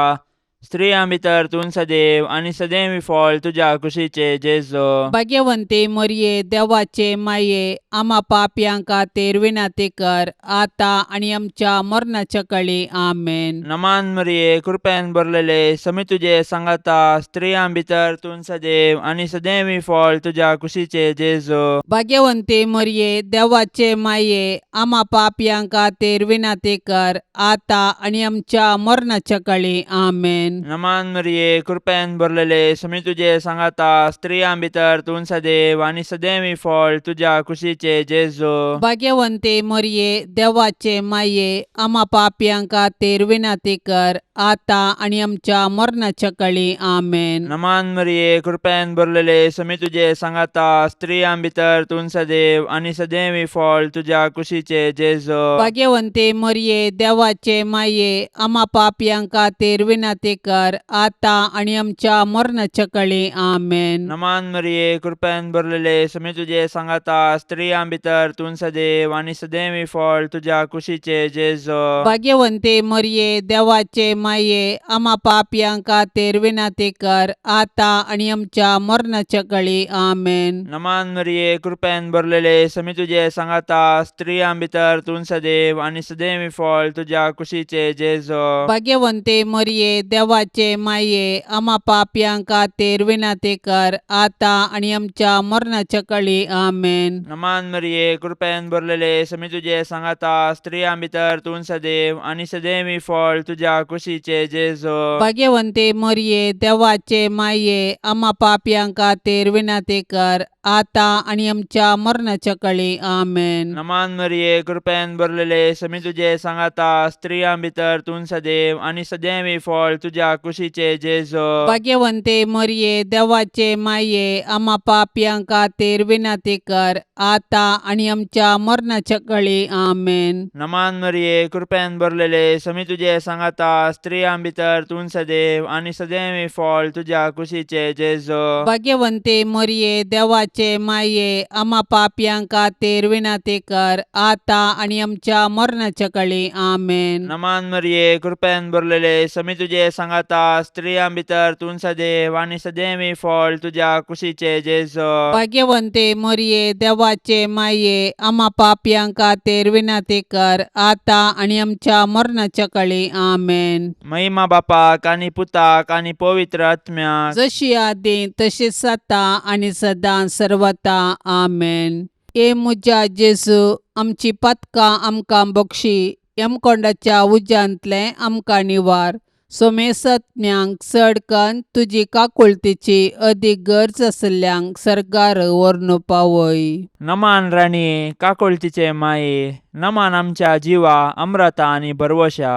स्त्रियां भितर तूं सदैव आनी सदैव फळ तुज्या कुशीचे जेजो. भाग्यवंती मरिये, देवाचे माये, आमा पापयां खातीर विनंती कर, आतां आनी आमच्या मरणाच्या कळी. आमेन. नमान मरिये, कृपेन भरलेले, समी तुजे सांगाता, स्त्रियां भितर तूं सदैव आनी सदैव फळ तुज्या कुशीचे जेजो. भाग्यवंती मरिये, देवाचे माये, आमा पापयां खातीर विनंती कर, आतां आनी आमच्या मरणाच्या कळी. आमेन. नमान मरिये, कृपेन भरलेले, समी तुजे सांगाता, स्त्रियां भितर तूं सदैव आनी सदैव फळ तुज्या कुशीचे जेजो. भाग्यवंती मरिये, देवाचे माये, आमा पापयां खातीर विनंती कर, आतां आनी आमच्या मरणाच्या कळी. आमेन. नमान मरिये, कृपेन भरलेले, समी तुजे सांगाता, स्त्रियां भितर तूं सदैव आनी सदैव फळ तुज्या कुशीचे जेजो. भाग्यवंती मरिये, देवाचे माये, आमा पापयां खातीर विनंती कर, आतां आनी आमच्या मरणाच्या कळी. आमेन. नमान मरिये, कृपेन भरलेले, समी तुजे सांगाता, स्त्रियां भितर तूं सदैव आनी सदैव फळ तुज्या कुशीचे जेजो. भाग्यवंती मरिये, देवाचे माये, आमा पापयां खातीर विनंती कर, आतां आनी आमच्या मरणाच्या कळी. आमेन. नमान मरिये, कृपेन भरलेले, समी तुजे सांगाता, स्त्रियां भितर तूं सदैव आनी सदैव फळ तुज्या कुशीचे जेजो. भाग्यवंती मरिये, देवाचे माये, आमा पापयां खातीर विनंती कर, आतां आनी आमच्या मरणाच्या कळी. आमेन. नमान मरिये, कृपेन भरलेले, समी तुजे सांगाता, स्त्रियां भितर तूं सदैव आनी सदैव फळ तुज्या कुशीचे जेजो. भाग्यवंती मरिये, देवाचे माये, आमा पापयां खातीर विनंती कर, आतां आनी आमच्या मरणाच्या कळी. आमेन. नमान मरिये, कृपेन भरलेले, समी तुजे सांगाता, स्त्रियां भितर तूं सदैव आनी सदैव फळ तुज्या कुशीचे जेजो. भाग्यवंती मरिये, देवाचे माये, आमा पापयां खातीर विनंती कर, आतां आनी आमच्या मरणाच्या कळी. आमेन. नमान मरिये, कृपेन भरलेले, समी तुजे सांगाता, स्त्रियां भितर तूं सदैव आनी सदैव फळ तुज्या कुशीचे जेजो. भाग्यवंती मरिये, देवाचे माये, आमा पापयां खातीर विनंती कर, आतां आनी आमच्या मरणाच्या कळी. आमेन. नमान मरिये, कृपेन भरलेले, समी तुजे सांगाता, स्त्रियां भितर तूं सदैव आनी सदैव फळ तुज्या कुशीचे जेजो. भाग्यवंती मरिये, देवाचे माये, आमा पापयां खातीर विनंती कर, आतां आनी आमच्या मरणाच्या कळी. आमेन. महिमा बापाक आनी पुताक आनी पवित्र आत्म्याक, जशी आदी तशीच आतां आनी सदां सर्वता. आमेन. ए म्हज्या जेजू, आमची पातकां आमकां बक्षी, यमकोंडाच्या उज्यांतलें आमकां निवार, सोमेसत्म्यांक चड कन्न तुजी काकुळतीची अदीक गरज आशिल्ल्यांक सर्गार व्हरून पावय. नमान राणये, काकुळतीचे माये, नमान आमच्या जिवा अम्रता आनी भरवशा,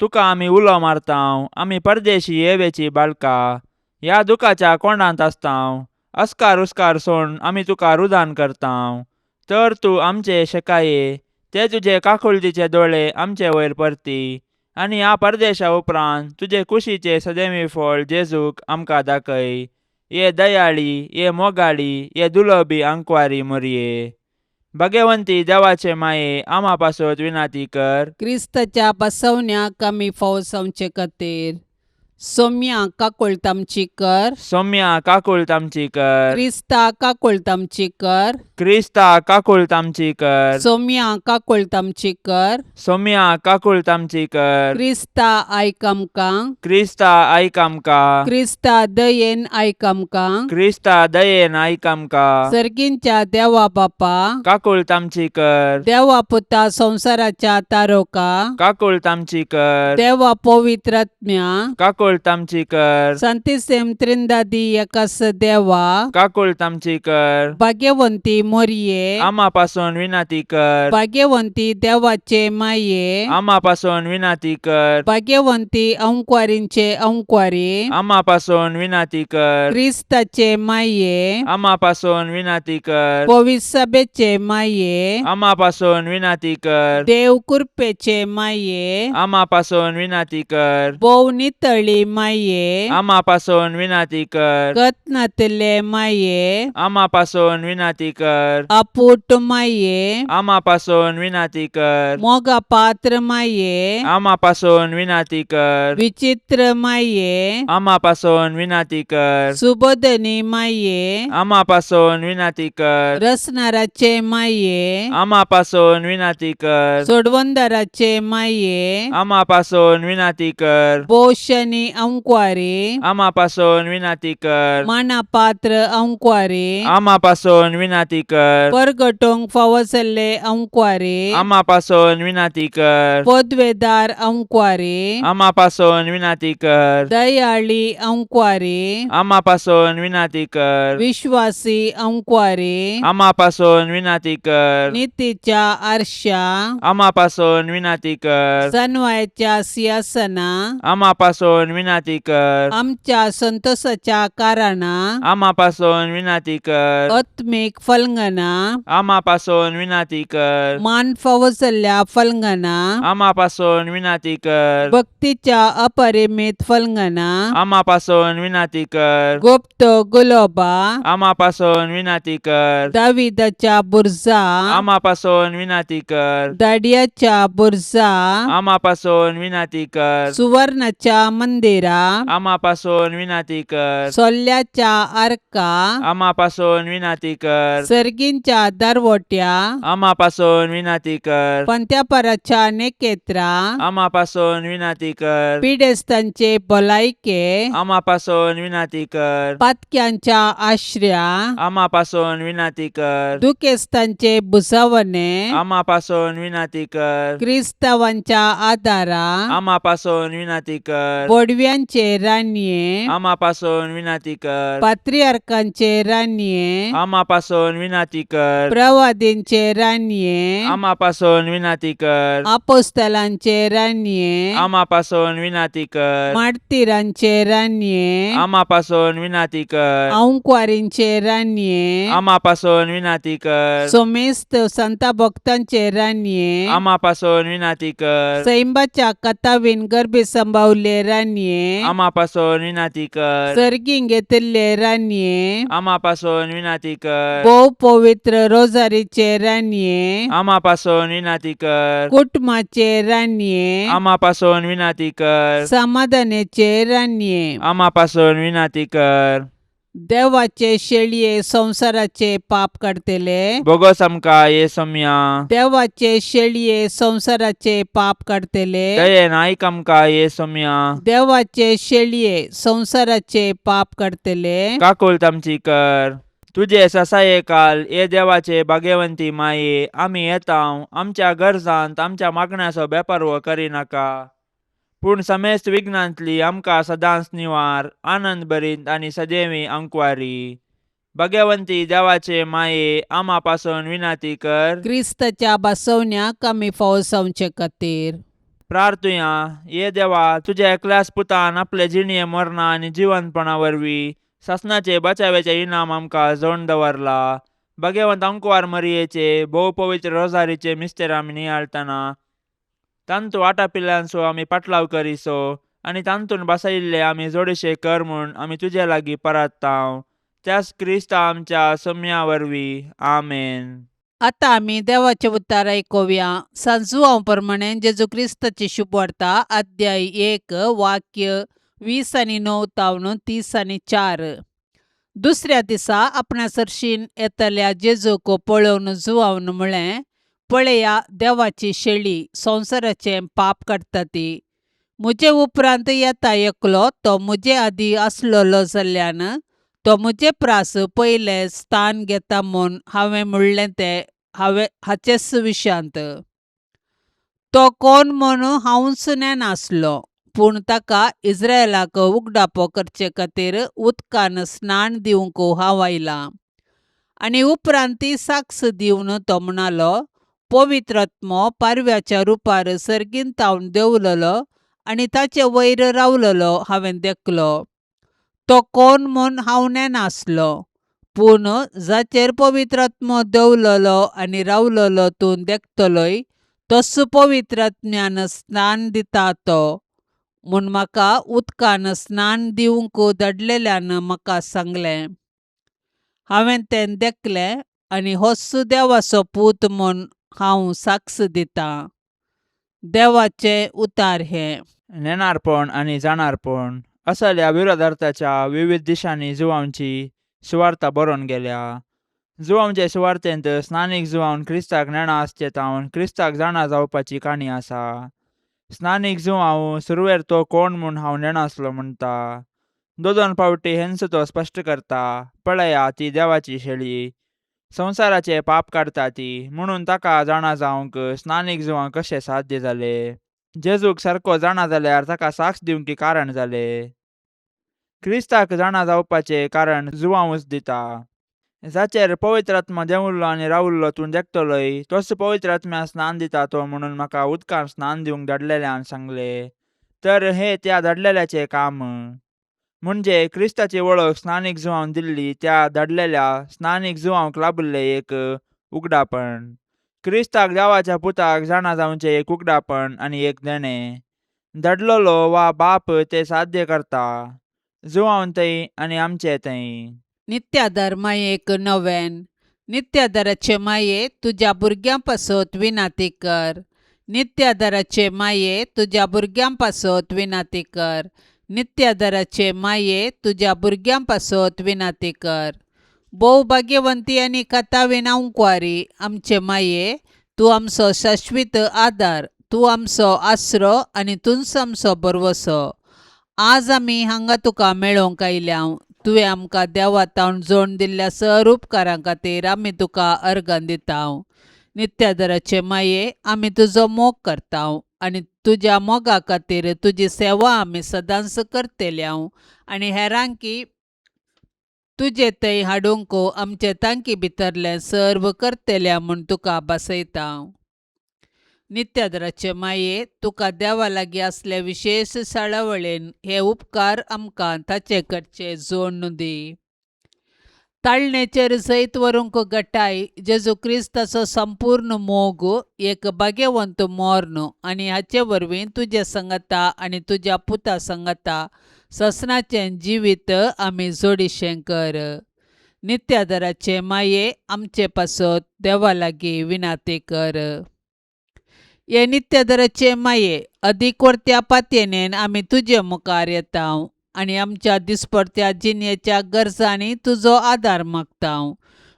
तुका आमी उलो मारतांव, आमी परदेशी येवेची बाळका, ह्या दुखाच्या कोंडांत आसतांव, अस्कार उस्कार सोड आमी तुका रुदान करतांव, तर तूं आमचे शेकाये ते तुजे काकुळतीचे दोळे आमचे वयर परती आनी ह्या परदेशा उपरांत तुजे कुशीचे सदैवी फळ जेजूक आमकां दाखय. ये दयाळी, ये मोगाळी, ये दुलबी आंकवारी मोरये, भगवंती देवाचे माये, आमा पासत विनाती कर. क्रिस्ताच्या बसवण्याक आमी फाव जावचे खातीर. सोम्या काकुळट आमची कर. सोम्या काकुळट आमची कर. क्रिस्ता काकुळट आमची कर. क्रिस्ता काकुळट आमची कर. सोम्या काकुळट आमची कर. सोम्या काकुळट आमची कर. क्रिस्ता आयक आमकां. क्रिस्ता आयक आमकां. क्रिस्ता दयेन आयक आमकां. क्रिस्ता दयेन आयक आमकां. सर्गींच्या देवा बापा, काकुळट आमची कर. देवा पुता संवसाराच्या तारोका, काकुळट आमची कर. देवा पवित्रात्म्या, काकुळट आमची कर. संतिसेम त्रिंदादी एकास देवा, काकुळट आमची कर. भाग्यवंती मोरये, आमा पासून विनंती कर. भाग्यवंती देवाचे माये, आमा पासून विनंती कर. भाग्यवंती अंकवारींचे अंकवारी, आमा पासून विनंती कर. क्रिस्ताचे माये, आमा पासून विनंती कर. पविसभेचे माये, आमा पासून विनंती कर. देव कृपेचे माये, आमा पासून विनंती कर. भोव नितळी माये, आमा पासून विनंती कर. गत नातिल्ले माये, आमा पासून विनंती कर. आपूट माये, आमा पासून विनंती कर. मोगा पात्र माये, आमा पासून विनंती कर. विचित्र माये, आमा पासून विनंती कर. सुबोधनी माये, आमा पासून विनंती कर. रसनाराचे माये, आमा पासून विनंती कर. सोडवंदाराचे माये, आमा पासून विनंती कर. पोषणी अंकवारी, आमा पासून विनंती कर. माना पात्र अंकवारी, आमा पासून विनंती कर. परगटोंक फावो जाल्ले अंकवारी, आमा पासून विनंती कर. पदवेदार अंकवारी, आमा पासून विनंती कर. दयाळी अंकवारी, आमा पासून विनंती कर. विश्वासी अंकवारी, आमा पासून विनंती कर. नितीच्या आरशा, आमा पासून विनंती कर. सनवायच्या सिंहासना, आमा पासून विनंती कर. आमच्या संतोषाच्या कारणा, आमा पासून विनंती कर. आत्मीक फलंगना, आमा पासून विनंती कर. मान फावो जाल्ल्या फलंगना, आमा पासून विनंती कर. भक्तीच्या अपरिमित फलंगना, आमा पासून विनंती कर. गुप्त गुलोबा, आमा पासून विनंती कर. दाविदाच्या बुरजा, आमा पासून विनंती कर. दाडियाच्या बुरजा, आमा पासून विनंती कर. सुवर्णाच्या मंदिरा, आमा पासून विनंती कर. सोल्ल्याच्या आर्का, आमा पासून विनंती कर. सर्गींच्या दरवट्या, आमा पासून विनंती कर. पंत्यापराच्या नेकेत्रा, आमा पासून विनंती कर. पिडेस्तांचे भलायके, आमा पासून विनंती कर. पातक्यांच्या आश्र्या, आमा पासून विनंती कर. दुखेस्तांचे भुजावणे, आमा पासून विनंती कर. क्रिस्तावांच्या आदारा, आमा पासून विनंती कर. बोडव्यांचे रानये, आमा पासून विनंती कर. पात्रियार्कांचे रानये, आमा पासून विनंती कर. प्रवादींचे रानये, आमा पासून विनंती कर. आपोस्तलांचे रानये, आमा पासून विनंती कर. मार्तिरांचे रानये, आमा पासून विनंती कर. अंकवारींचे रानये, आमा पासून विनंती कर. सोमेस्त संता भक्तांचे रानये, आमा पासून विनंती कर. सैंबाच्या कथावीन गर्भी संभावले रानये, आमा पासून विनंती कर. सर्गीं घेतिल्ले रानये, आमा पासून विनंती कर. भोव पवित्र रोजारीचे रानये, आमा पासून विनंती कर. कुटुंबाचे रानये, आमा पासून विनंती कर. समाधानाचे रानये, आमा पासून विनंती कर. देवाचे शेळये संवसाराचे पाप काडतले, बोगस आमकां ये सोम्या. देवाचे शेळये संवसाराचे पाप काडतले, दयेन आयक आमकां ये सोम्या. देवाचे शेळये संवसाराचे पाप काडतले, काकुळट आमची कर. तुजे ससाये काल ये देवाचे भाग्यवंती माये, आमी येता आमच्या गरजांत आमच्या मागण्याचो बेपारवो करिनाका, पूण समेस्त विघ्नांतली आमकां सदांच निवार, आनंद भरीत आनी सदैवी अंकवारी. भाग्यवंती देवाचे माये, आमा पासून विनंती कर. क्रिस्ताच्या बसवण्याक आमी फावो जावचे खातीर. प्रार्थुया. ये देवा, तुज्या एकल्याच पुतान आपले जिणये मरणा आनी जिवंतपणा वरवीं सासणाचे बचाव्याचे इनाम आमकां जोडून दवरला. भाग्यवंत अंकवार मरियेचे भोव पवित्र रोजारीचे मिस्तेर आमी नियाळतना तांतू आटापिल्ल्यांचो आमी पाटलाव करिसो आनी तांतून बसयिल्ले आमी जोडशे कर म्हूण आमी तुजे लागीं परात्तांव, त्याच क्रिस्ता आमच्या सम्या वरवीं. आमेन. आतां आमी देवाचें उतार आयकुया. सांजुआंव प्रमाणे जेजू क्रिस्ताची शुभवार्ता, अध्याय 1, वाक्य 29 तावन 34. दुसऱ्या दिसा आपणा सरशीन येतल्या जेजूक पळोवन जुवावन म्हळें, पळया देवाची शेळी, संवसाराचें पाप काडटा ती. म्हजे उपरांत येता एकलो, तो म्हजे आदीं आसलेलो जाल्ल्यान तो म्हजे प्रास पयलें स्थान घेता म्हूण हांवें म्हणलें तें हांवें हाचेच विशयांत. तो कोण म्हूण हांवूच नेनासलो, पूण ताका इस्रायलाक उगडापो करचे खातीर उदकान स्नान दिवंक हांव आयलां. आनी उपरांत ती साक्ष दिवन तो म्हणालो, पवित्र आत्मो पारव्याच्या रुपार सर्गीन तावन देंवलेलो आनी ताचे वयर रावलेलो हांवें देखलो. तो कोण म्हूण हांव नेनासलो, पूण जाचेर पवित्र आत्मो देंवलेलो आनी रावलेलो तूं देखतलोय, तोच पवित्र आत्म्यान स्नान दिता तो. म्हूण म्हाका उदकान स्नान दिवंक धाडलेल्यान म्हाका सांगलें. हांवें तें देखलें आनी होच देवाचो पूत म्हूण हांव साक्ष दितां. देवाचें उतार हें. नेणारपण आनी जाणारपण असल्या विरोधार्थाच्या विविध दिशांनी जुवांची सुवार्ता बरोवन गेल्या. जुवांचे सुवार्तेंत स्नानीक जुवान क्रिस्ताक नेणा आसचे तावन क्रिस्ताक जाणा जावपाची काणी आसा. स्नानीक जुवांव सुरवेर तो कोण म्हूण हांव नेणासलो म्हणटा. दोन फावटी हेंच तो स्पश्ट करता, पळया ती देवाची शेळी, संवसाराचे पाप काडटा ती, म्हणून ताका जाणा जावंक स्नानीक जुवांक कशें साध्य जालें. जेजूक सारको जाणा जाल्यार ताका साक्ष दिवंक कारण जालें. क्रिस्ताक जाणा जावपाचें कारण जुवांवूच दिता. जाचेर पवित्र आत्मा देंवल्लो आनी रावल्लो तूं देखतलोय, तोच पवित्र आत्म्या स्नान दिता तो म्हणून म्हाका उदकान स्नान दिवंक धाडलेल्यान सांगलें. तर हें त्या धाडलेल्याचें काम. म्हणजे क्रिस्ताची वळख स्नानीक जुवान दिल्ली त्या धाडलेल्या स्नानीक जुवांक लाभिल्लें एक उगडापण. क्रिस्ताक देवाच्या पुताक जाणा जावचें एक उगडापण आनी एक देणें. धाडलेलो वा बाप तें साध्य करता. जुवान थंय आनी आमचे थंय. नित्यादार मायेक नवेन. नित्यादाराचे माये, तुज्या भुरग्यां पासत विनाती कर. नित्यादाराचे माये, तुज्या भुरग्यां पासत विनाती कर. नित्यादाराचे माये, तुज्या भुरग्यां पासत विनाती कर. भोव भाग्यवंती आनी कथावीन अंकवारी आमचे माये, तूं आमचो शाश्वीत आदार, तूं आमचो आसरो आनी तूंच आमचो भरवसो. आज आमी हांगा तुका मेळोवंक आयल्या. तुवें आमकां देवा तावन जोड दिल्ल्या सर उपकारां खातीर आमी तुका अर्गां दिता. नित्यादाराचे माये, आमी तुजो मोग करता आनी तुज्या मोगा खातीर तुजी सेवा आमी सदांच करतल्या आनी हेरांकी तुजे थंय हाडूंक आमचे तांकी भितरलें सर्व करतल्या म्हूण तुका भासयता. नित्यादाराचे माये, तुका देवा लागीं आसले विशेश साळावळेन हे उपकार आमकां ताचे कडचे जोडून दी. ताळणेचेर जैत व्हरूंक गटाय जेजू क्रिस्ताचो संपूर्ण मोग, एक भाग्यवंत मोर्न आनी हाचे वरवीं तुजे संगता आनी तुज्या पुता संगता ससनाचें जिवीत आमी जोडिशें कर. नित्यादाराचे माये, आमचे पासत देवा लागीं विनाती कर. हे नित्यादाराचे माये, अदीक वर्त्या पातयेनेन आमी तुजे मुखार येता आनी आमच्या दिसपडत्या जिणेच्या गरजांनी तुजो आदार मागता.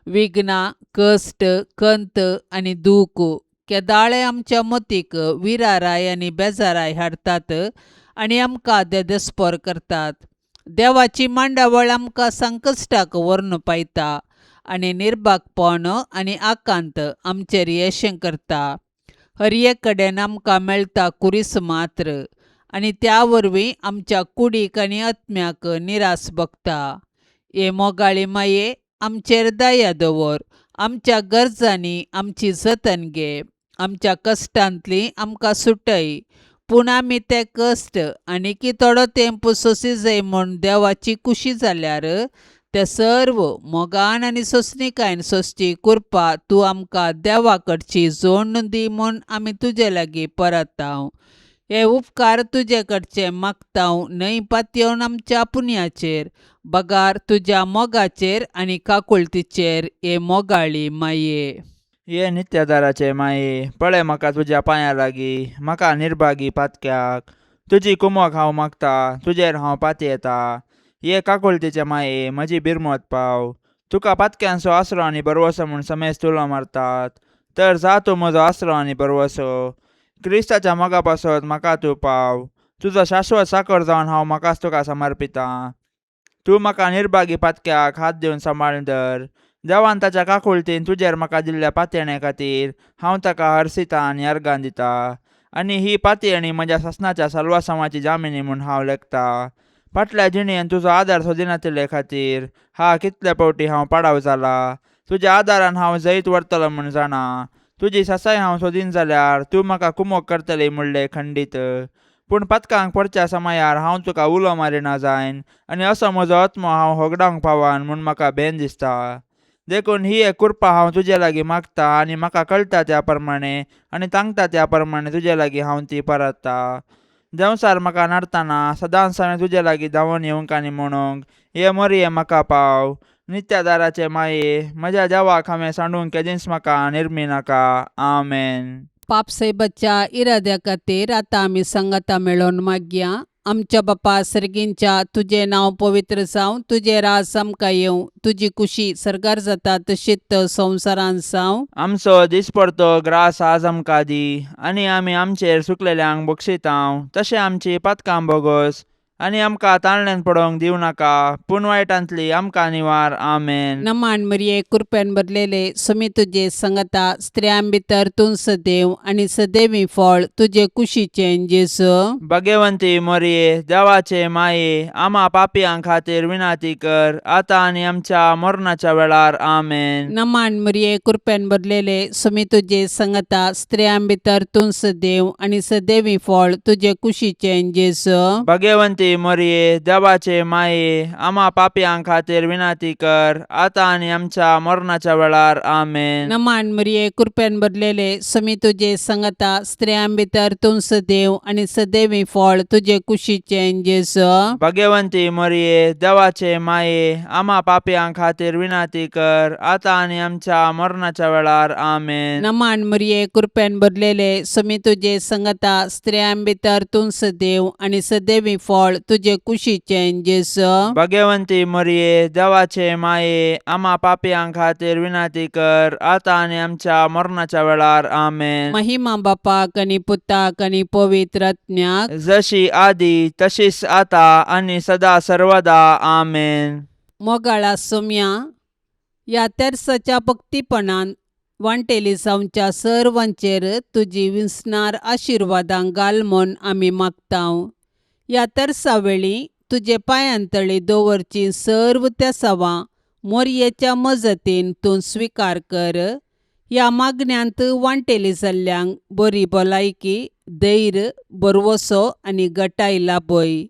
विघ्नां, कश्ट, खंत आनी दूख केदाळे आमच्या मतीक विराराय आनी बेजाराय हाडटात आनी आमकां देदेस्पोर करतात. देवाची मांडावळ आमकां संकश्टाक व्हरून पायता आनी निर्भागपण आनी आकांत आमचेर येशें करता. हर एक कडेन आमकां मेळटा कुरीस मात्र आनी त्या वरवीं आमच्या कुडीक आनी आत्म्याक निरास भोगता. हे मोगाळी माये, आमचेर दया दवर. आमच्या गरजांनी आमची जतन घे. आमच्या कश्टांतली आमकां सुटय, पूण आमी ते कश्ट आनीकी थोडो तेंप सोंसी जाय म्हूण देवाची खुशी जाल्यार ते सर्व मोगान आनी सोंसणीकायेन सोंसची कृपा तूं आमकां देवा कडची जोडून दी म्हूण आमी तुजे लागीं परताव. हे उपकार तुजे कडचे मागताव न्हय पातयेवन आमच्या पुण्याचेर, बगार तुज्या मोगाचेर आनी काकुळतीचेर. हे मोगाळी माये, ये नित्यादाराचे माये, पळय म्हाका तुज्या पांयां लागीं, म्हाका निर्भागी पातक्याक. तुजी कुमोक हांव मागता, तुजेर हांव पातयेता. ये काकुळतीचे माये, म्हजी बिरमत पाव. तुका पातक्यांचो आसरो आनी बरवसो म्हूण समेस्त उलो मारतात, तर जा तूं म्हजो आसरो आनी बरवसो. क्रिस्ताच्या मोगा पासत म्हाका तूं पाव. तुजो शाश्वत साकर जावन हांव म्हाकाच तुका समर्पितां. तूं म्हाका निर्भागी पातक्याक हात दिवन सांबाळून धर. देवान ताच्या काकुळतीन तुजेर म्हाका दिल्ल्या पातयेणे खातीर हांव ताका हरसिता आनी अर्गां दिता, आनी ही पातयेणी म्हज्या सासणाच्या साल्वासांवाची जामिनी म्हूण हांव लेखता. फाटल्या जिणेन तुजो आदार सोदिनातिल्ले खातीर हा कितले फावटी हांव पाडाव जाला. तुज्या आदारान हांव जैत व्हरतलो म्हूण जाणा. तुजी सासाय हांव सोदीन जाल्यार तूं म्हाका कुमोक करतली म्हणलें खंडीत. पूण पातकांक पडच्या समयार हांव तुका उलो मारिना जायन आनी असो म्हजो आत्मो हांव होगडावंक पावान म्हूण म्हाका भेन दिसता. देखून ही एक कृपा हांव तुजे लागीं मागता आनी म्हाका कळटा त्या प्रमाणे आनी तांकता त्या प्रमाणे तुजे लागीं हांव ती परतता. देंवचार म्हाका नाडतना सदांच हांवें तुजे लागीं धांवून येवंक आनी म्हणूंक, ये मोरये म्हाका पाव. नित्या दाराचे माये, म्हज्या देवाक हांवें सांडूंक केदींच म्हाका निर्मी नाका. आमेन. पापसाहेबाच्या इराद्या खातीर आतां आमी संगता मेळोवन मागया. आमच्या बापा सर्गींच्या, तुजें नांव पवित्र जावं, तुजें राज आमकां येवं, तुजी कुशी सर्गार जाता तशीच संवसारांत जावं. आमचो दिसपडतो ग्रास आज आमकां दी, आनी आमी आमचेर सुकलेल्यांक बक्षितांव तशें आमची पातकां बोगोस, आनी आमकां ताळण्यान पडोवंक दिवं नाका, पूण वायटांतली आमकां निवार. आमेन. नमान मरिये, कृपेन भरलेले, सुमी तुजे संगता, स्त्रियां भितर तूं सदैव आनी सदैवी फळ तुजे कुशीचें जेजू. भगवंती मोरये, देवाचे माये, आमा पापयां खातीर विनाती कर, आतां आनी आमच्या मरणाच्या वेळार. आमेन. नमान मरिये, कृपेन भरलेले, सुमी तुजे संगता, स्त्रियां भितर तूं सदैव आनी सदैवी फळ तुजे कुशीचें जेजू. भगवंती मोरये, देवाचे माये, आमा पापयां खातीर विनाती कर, आतां आनी आमच्या मरणाच्या वेळार. आमेन. नमान मरिये, कृपेन भरलेले, सुमी तुजे संगता, स्त्रियां भितर तूं सदैव आनी सदैवी फळ तुजे कुशीचें जेजू. भगवंती मोरये, देवाचे माये, आमा पापयां खातीर विनाती कर, आतां आनी आमच्या मरणाच्या वेळार. आमेन. नमान मरिये, कृपेन भरलेले, सुमी तुजे संगता, स्त्रियां भितर तूं सदैव आनी सदैवी फळ तुजे कुशीचें जेजू. भगवंती मोरये, देवाचे माये, आमा पापयां खातीर विनाती कर, आतां आनी आमच्या मरणाच्या वेळार. आमेन. महिमा बापाक आनी पुताक आनी पवित्र आत्म्याक, जशी आदी तशीच आता आनी सदा सर्वदा. आमेन. मोगाळा सोम्या, ह्या तेर्साच्या भक्तीपणान वांटेली जावच्या सर्वांचेर तुजी विसणार आशिर्वादां घाल म्हूण आमी मागतांव. ह्या तेर्सा वेळी तुजे पांयांतळी दवरची सर्व तेसावां मोरयेच्या मजतीन तूं स्विकार कर. ह्या मागण्यांत वांटेली जाल्ल्यांक बरी भलायकी, धैर्य, भरवसो आनी गटाय लाभय.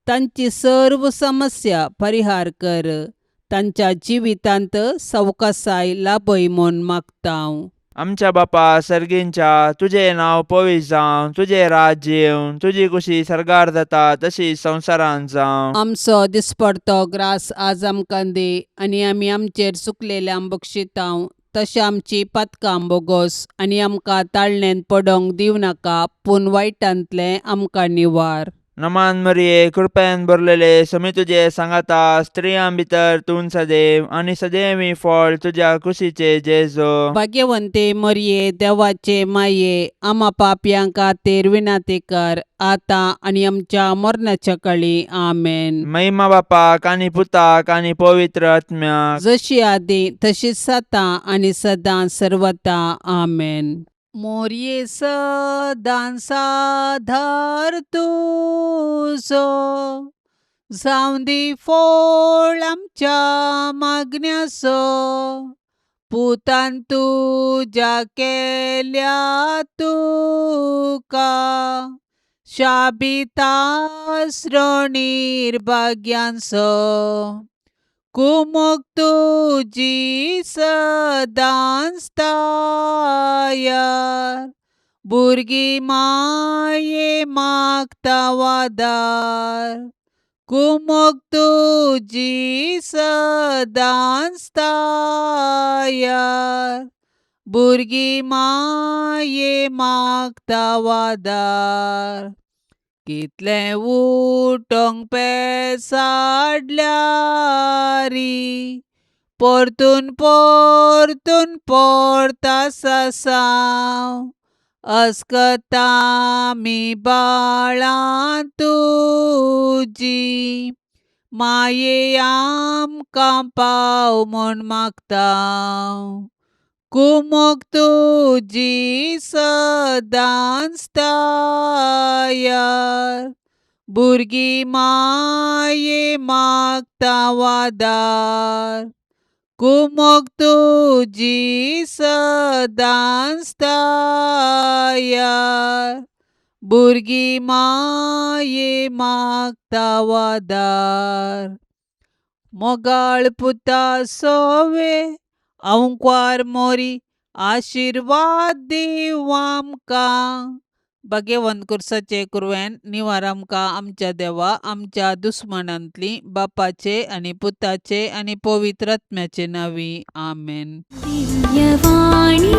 तांची सर्व समस्या परिहार कर. तांच्या जिवितांत सवकासाय लाभय म्हूण मागतांव. आमच्या बापा सर्गींच्या, तुजें नांव पवित्र जावं, तुजें राज्य येवं, तुजी कुशी सर्गार जाता तशी संवसारांत जावं. आमचो दिसपडतो ग्रास आज आमकां दी, आनी आमी आमचेर चुकलेल्यांक बक्षितांव तशें आमची पातकां बोगोस, आनी आमकां ताळणेंत पडोवंक दिवं नाका, पूण वायटांतलें आमकां निवार. नमान मरिये, कृपेन भरलेले, समी तुजे सांगाता, स्त्रियां भितर तूं सदैव आनी सदैवी फळ तुज्या कुशीचे जेजो. भाग्यवंते मरिये, देवाचे माये, आमा पापयां खातीर विनाती कर, आतां आनी आमच्या मरणाच्या कळी. आमेन. महिमा बापाक आनी पुताक आनी पवित्र आत्म्याक, जशी आदी तशीच आतां आनी सदां सर्वता. आमेन. मोरये सदां साधार तुजो, जावं दी फळ आमच्या मागण्याचो, पुतान तुज्या केल्या तुका शाबितास्रो निर्भाग्यांचो. कुमोक तुजी सदांच तयार, भुरगीं माये मागता वादार. कुमोक तुजी सदांच तयार, भुरगीं माये मागता वादार. कितलें उठोंक पेसाडल्यारी परतून परतून पोरता सासांव अस्कता मी बाळां तुजी माये आमकां पाव म्हूण मागता कुमोक तुजी सदांच तयार भुरगीं माये मागता वादार कुमोक तुजी सदांच तयार भुरगीं माये मागता वादार मोगाळ पुता सोवे आंवक्वार मोरी आशिर्वाद दीव आमकां भाग्यवंत कुर्साचे कुरवेन निवार आमकां आमच्या देवा आमच्या दुस्मानांतली बापाचे आनी पुताचे आनी पवित्र आत्म्याचे नांवी आमेन. दिव्यवाणी.